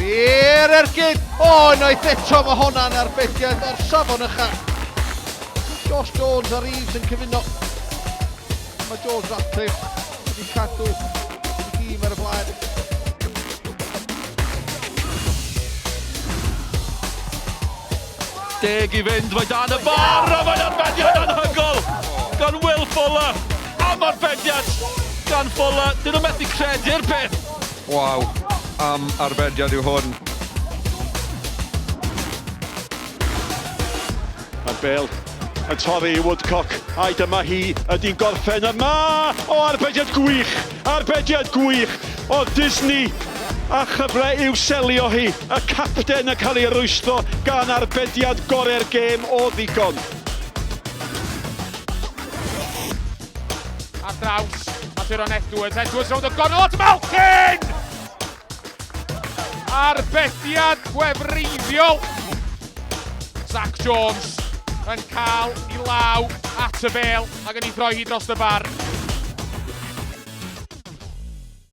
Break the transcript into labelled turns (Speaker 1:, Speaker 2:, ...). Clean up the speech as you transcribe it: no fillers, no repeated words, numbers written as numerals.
Speaker 1: I'r ergyd! O, unwaith eto mae honna'n arbediad o'r safon ucha. Josh Jones a Reeves yn cyfuno. Mae George Ratcliffe wedi cadw y dîm ar y blaen.
Speaker 2: Deg i fynd, mae dan y bar, a mae'n arbediad anhygoel gan Will Fuller. Am arbediad gan Fuller, dyn nhw methu credu'r peth.
Speaker 3: Waw, am arbediad yw hwn.
Speaker 4: Mae'r bêl yn torri i Woodcock, ai dyma hi ydy'n gorffen yma! O, arbediad gwych! Arbediad gwych o Disney! A chyfle i'w selio hi, y capten yn cael ei rwystro gan arbediad gorau'r gêm o ddigon.
Speaker 5: Ar draws, at Euron Edwards, Edwards rownd y gornel at Malkin! Arbediad gwefreiddiol. Zach Jones yn cael i law at y bel ac yn ei throi hi dros y bar.